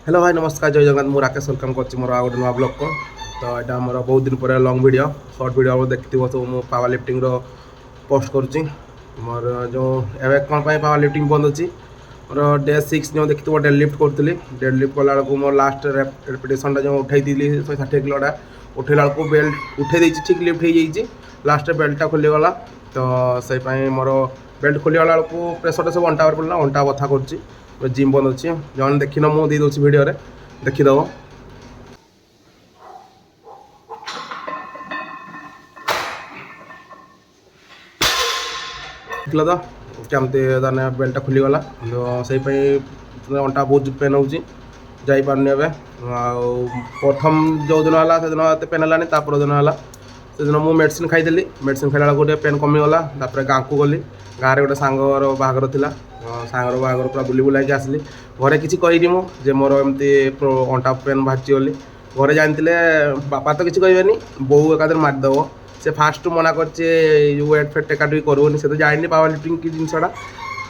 Hello ଭାଇ, ନମସ୍କାର, ଜୟ ଜଗନ୍ନାଥ। ମୁଁ ରାକେଶ, welcome କରୁଛି ମୋର ଆଉ ଗୋଟେ ନୂଆ ବ୍ଲଗ୍କୁ। ତ ଏଇଟା ଆମର ବହୁତ ଦିନ ପରେ ଲଙ୍ଗ୍ ଭିଡ଼ିଓ। ସର୍ଟ ଭିଡ଼ିଓ ଦେଖିଥିବ ସବୁ, ମୁଁ ପାୱାର ଲିଫ୍ଟିଂର ପୋଷ୍ଟ କରୁଛି। ମୋର ଯେଉଁ ଏବେ କ'ଣ ପାଇଁ ପାୱାର ଲିଫ୍ଟିଂ ବନ୍ଦ ଅଛି? ମୋର ଡେ 6 ଯେଉଁ ଦେଖିଥିବ, ଡେଡ୍ ଲିଫ୍ଟ କରୁଥିଲି। ଡେଡ୍ ଲିଫ୍ଟ କଲା ବେଳକୁ ମୋର ଲାଷ୍ଟ ରେପିଟେସନ୍ଟା ଯେଉଁ ଉଠେଇଥିଲି, 160 କିଲୋଟା ଉଠେଇଲା ବେଳକୁ ବେଲ୍ଟ ଉଠେଇ ଦେଇଛି, ଠିକ୍ ଲିଫ୍ଟ ହେଇଯାଇଛି, ଲାଷ୍ଟରେ ବେଲ୍ଟଟା ଖୋଲିଗଲା। ତ ସେଇ ପାଇଁ ମୋର ବେଲ୍ଟ ଖୋଲିଗଲା ବେଳକୁ ପ୍ରେସରଟା ସବୁ ଅଣ୍ଟା ଉପରେ ପଡ଼ିଲା, ଅଣ୍ଟା ବଥା କରୁଛି। ଜିମ୍ ବନ୍ଦ ଅଛି। ଜଣେ ଦେଖିନ, ମୁଁ ଦେଇଦେଉଛି ଭିଡ଼ିଓରେ, ଦେଖିଦେବ। ଦେଖିଲ ତ କେମିତି ତାନେ ବେଲ୍ଟଟା ଖୋଲିଗଲା। ତ ସେଇ ପାଇଁ ଅଣ୍ଟା ବହୁତ ପେନ୍ ହେଉଛି, ଯାଇପାରୁନି ଏବେ। ଆଉ ପ୍ରଥମ ଯେଉଁ ଦିନ ହେଲା, ସେଦିନ ଏତେ ପେନ୍ ହେଲାନି। ତା ପର ଦିନ ହେଲା, ସେଦିନ ମୁଁ ମେଡ଼ିସିନ୍ ଖାଇଦେଲି। ମେଡ଼ିସିନ୍ ଖାଇଲା ବେଳକୁ ଟିକେ ପେନ୍ କମିଗଲା। ତାପରେ ଗାଁକୁ ଗଲି। ଗାଁରେ ଗୋଟେ ସାଙ୍ଗର ବାହାଘର ଥିଲା। ସାଙ୍ଗର ବାହାଘର ପୁରା ବୁଲି ବୁଲାଇକି ଆସିଲି। ଘରେ କିଛି କହିନି ମୁଁ ଯେ ମୋର ଏମିତି ଅଣ୍ଟା ପେନ୍ ବାହାରିଛି ବୋଲି। ଘରେ ଜାଣିଥିଲେ ବାପା ତ କିଛି କହିବେନି, ବୋଉ ଏକାଥରେ ମାରିଦେବ। ସେ ଫାଷ୍ଟରୁ ମନା କରିଛି, ଏଇ ଯେଉଁ ୱେଟ୍ ଫେଟ୍ ଟେକା ଟେକି କରିବୁନି। ସେ ତ ଜାଣିନି ପାୱାର ଲିଫ୍ଟିଂ କି ଜିନିଷଟା।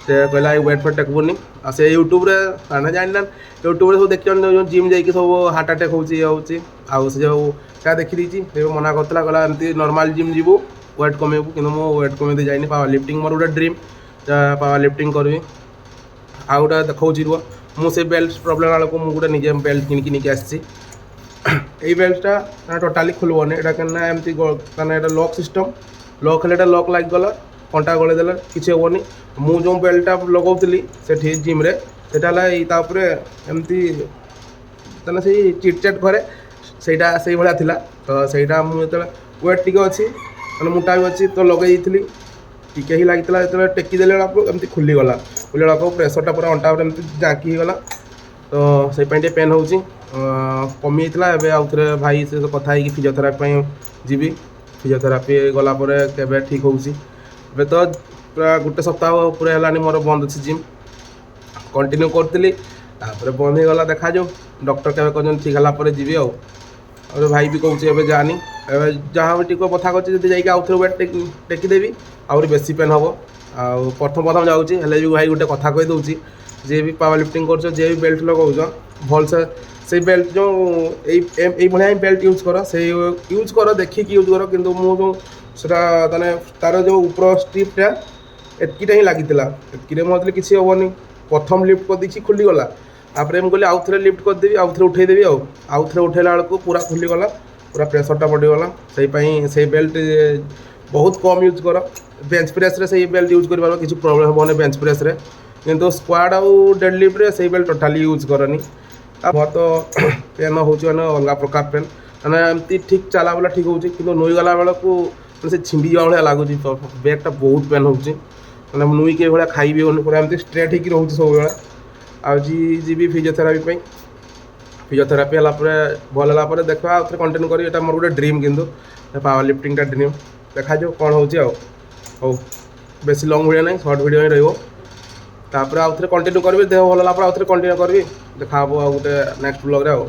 ସେ କହିଲା, ଏଇ ୱେଟ୍ ଫେଟ୍ ଟେକିବୁନି। ଆଉ ସେ ୟୁଟ୍ୟୁବରେ, ମାନେ ଜାଣିନା, ୟୁଟ୍ୟୁବରେ ସବୁ ଦେଖିଛନ୍ତି, ଯେଉଁ ଜିମ୍ ଯାଇକି ସବୁ ହାର୍ଟ ଆଟାକ୍ ହେଉଛି, ଇଏ ହେଉଛି। ଆଉ ସେ ଯେଉଁ ସେଟା ଦେଖିଦେଇଛି, ସେ ମନା କରୁଥିଲା। କହିଲା, ଏମିତି ନର୍ମାଲ୍ ଜିମ୍ ଯିବୁ, ୱେଟ୍ କମେଇବୁ। କିନ୍ତୁ ମୁଁ ୱେଟ୍ କମେଇ ଯାଇନି। ପାୱାର ଲିଫ୍ଟିଂ ମୋର ଗୋଟେ ଡ୍ରିମ୍, ପାୱାର ଲିଫ୍ଟିଂ କରିବି। ଆଉ ଗୋଟେ ଦେଖାଉଛି ରୁହ। ମୁଁ ସେ ବେଲ୍ଟ ପ୍ରୋବ୍ଲେମ୍ ବେଳକୁ ମୁଁ ଗୋଟେ ନିଜେ ବେଲ୍ଟ କିଣିକି ନେଇକି ଆସିଛି। ଏଇ ବେଲ୍ଟଟା ଟୋଟାଲି ଖୋଲିବନି ଏଇଟା। କାହିଁକିନା ଏମିତି ମାନେ ଏଇଟା ଲକ୍ ସିଷ୍ଟମ୍। ଲକ୍ ହେଲେ ଏଇଟା ଲକ୍ ଲାଗିଗଲା, କଣ୍ଟା ଗଳେଇ ଦେଲେ କିଛି ହେବନି। ମୁଁ ଯେଉଁ ବେଲ୍ଟଟା ଲଗାଉଥିଲି ସେଠି ଜିମ୍ରେ, ସେଇଟା ହେଲା ଏଇ ତା ଉପରେ ଏମିତି, ତାହେଲେ ସେଇ ଚିଟ୍ ଚାଟ୍ କରେ, ସେଇଟା ସେଇଭଳିଆ ଥିଲା। ତ ସେଇଟା ମୁଁ ଯେତେବେଳେ ୱେଟ୍ ଟିକେ ଅଛି, ମାନେ ମୋଟା ବି ଅଛି, ତ ଲଗେଇ ଦେଇଥିଲି। ଟିକେ ହିଁ ଲାଗିଥିଲା। ଯେତେବେଳେ ଟେକି ଦେଲା ବେଳକୁ ଏମିତି ଖୋଲିଗଲା। ଖୋଲିଲା ବେଳକୁ ପ୍ରେସରଟା ପୁରା ଅଣ୍ଟା ଉପରେ ଏମିତି ଜାଙ୍କି ହେଇଗଲା। ତ ସେଇ ପାଇଁ ଟିକେ ପେନ୍ ହେଉଛି, କମିଯାଇଥିଲା। ଏବେ ଆଉ ଥରେ ଭାଇ ସହିତ କଥା ହେଇକି ଫିଜିଓଥେରାପି ପାଇଁ ଯିବି। ଫିଜିଓଥେରାପି ଗଲା ପରେ କେବେ ଠିକ୍ ହେଉଛି। ଏବେ ତ ପୁରା ଗୋଟେ ସପ୍ତାହ ଉପରେ ହେଲାଣି ମୋର ବନ୍ଦ ଅଛି। ଜିମ୍ କଣ୍ଟିନ୍ୟୁ କରୁଥିଲି, ତାପରେ ବନ୍ଦ ହେଇଗଲା। ଦେଖାଯାଉ ଡକ୍ଟର କେବେ କହୁଛନ୍ତି, ଠିକ୍ ହେଲା ପରେ ଯିବି। ଆଉ ଆଉ ଭାଇ ବି କହୁଛି, ଏବେ ଯାନି। ଏବେ ଯାହା ବି ଟିକେ ବଥା କରୁଛି, ଯଦି ଯାଇକି ଆଉ ଥରେ ୱେଟ୍ ଟେକିଦେବି, ଆହୁରି ବେଶୀ ପେନ୍ ହେବ। ଆଉ ପ୍ରଥମ ପ୍ରଥମ ଯାଉଛି। ହେଲେ ବି ଭାଇ ଗୋଟେ କଥା କହିଦେଉଛି, ଯିଏ ବି ପାୱାର ଲିଫ୍ଟିଂ କରୁଛ, ଯିଏ ବି ବେଲ୍ଟ ଲଗାଉଛ, ଭଲସେ ସେଇ ବେଲ୍ଟ ଯେଉଁ ଏଇଭଳିଆ ହିଁ ବେଲ୍ଟ ୟୁଜ୍ କର, ସେଇ ୟୁଜ୍ କର, ଦେଖିକି ୟୁଜ୍ କର। କିନ୍ତୁ ମୁଁ ଯେଉଁ ସେଟା ମାନେ ତାର ଯେଉଁ ଉପର ଷ୍ଟ୍ରିପ୍ଟା ଏତିକିଟା ହିଁ ଲାଗିଥିଲା। ଏତିକିରେ ମୁଁ ଭାବୁଥିଲି କିଛି ହେବନି। ପ୍ରଥମ ଲିଫ୍ଟ କରିଦେଇଛି, ଖୋଲିଗଲା। ତାପରେ ମୁଁ କହିଲି, ଆଉ ଥରେ ଲିଫ୍ଟ କରିଦେବି, ଆଉ ଥରେ ଉଠେଇଦେବି। ଆଉ ଥରେ ଉଠେଇଲା ବେଳକୁ ପୁରା ଖୋଲିଗଲା, ପୁରା ପ୍ରେସରଟା ପଡ଼ିଗଲା। ସେଇ ପାଇଁ ସେଇ ବେଲ୍ଟ ବହୁତ କମ୍ ୟୁଜ୍ କର। ବେଞ୍ଚ ପ୍ରେସ୍ରେ ସେଇ ବେଲ୍ଟ ୟୁଜ୍ କରିପାରିବ, କିଛି ପ୍ରୋବ୍ଲେମ୍ ହେବନି ବେଞ୍ଚ ପ୍ରେସ୍ରେ। କିନ୍ତୁ ସ୍କ୍ୱାଟ୍ ଆଉ ଡେଡ୍ ଲିଫ୍ଟରେ ସେଇ ବେଲ୍ଟ ଟୋଟାଲି ୟୁଜ୍ କରନି। ଆଉ ମୋର ତ ପେନ୍ ହେଉଛି, ମାନେ ଅଲଗା ପ୍ରକାର ପେନ୍। ମାନେ ଏମିତି ଠିକ୍ ଚାଲା ବୁଲା ଠିକ୍ ହେଉଛି, କିନ୍ତୁ ନୋଇଗଲା ବେଳକୁ ମାନେ ସେ ଛିଣ୍ଡି ଯିବା ଭଳିଆ ଲାଗୁଛି। ବ୍ୟାକ୍ଟା ବହୁତ ପେନ୍ ହେଉଛି, ମାନେ ନୁଇକି ଏଭଳିଆ ଖାଇବି ହେଉନି, ପୁରା ଏମିତି ଷ୍ଟ୍ରେଟ୍ ହେଇକି ରହୁଛି ସବୁବେଳେ। ଆଉ ଯିବି ଫିଜିଓଥେରାପି ପାଇଁ। ଫିଜିଓଥେରାପି ହେଲା ପରେ, ଭଲ ହେଲା ପରେ ଦେଖିବା, ଆଉ ଥରେ କଣ୍ଟିନ୍ୟୁ କରିବି। ଏଇଟା ମୋର ଗୋଟେ ଡ୍ରିମ୍, କିନ୍ତୁ ପାୱାର ଲିଫ୍ଟିଂଟା ଡ୍ରିମ୍। ଦେଖାଯାଉ କ'ଣ ହେଉଛି। ଆଉ ହଉ, ବେଶୀ ଲଙ୍ଗ୍ ଭିଡ଼ିଓ ନାହିଁ, ସର୍ଟ ଭିଡ଼ିଓ ହିଁ ରହିବ। ତାପରେ ଆଉ ଥରେ କଣ୍ଟିନ୍ୟୁ କରିବି। ଦେହ ଭଲ ହେଲା ପରେ ଆଉ ଥରେ କଣ୍ଟିନ୍ୟୁ କରିବି। ଦେଖା ହେବ ଆଉ ଗୋଟେ ନେକ୍ସଟ ବ୍ଲଗ୍ରେ ଆଉ।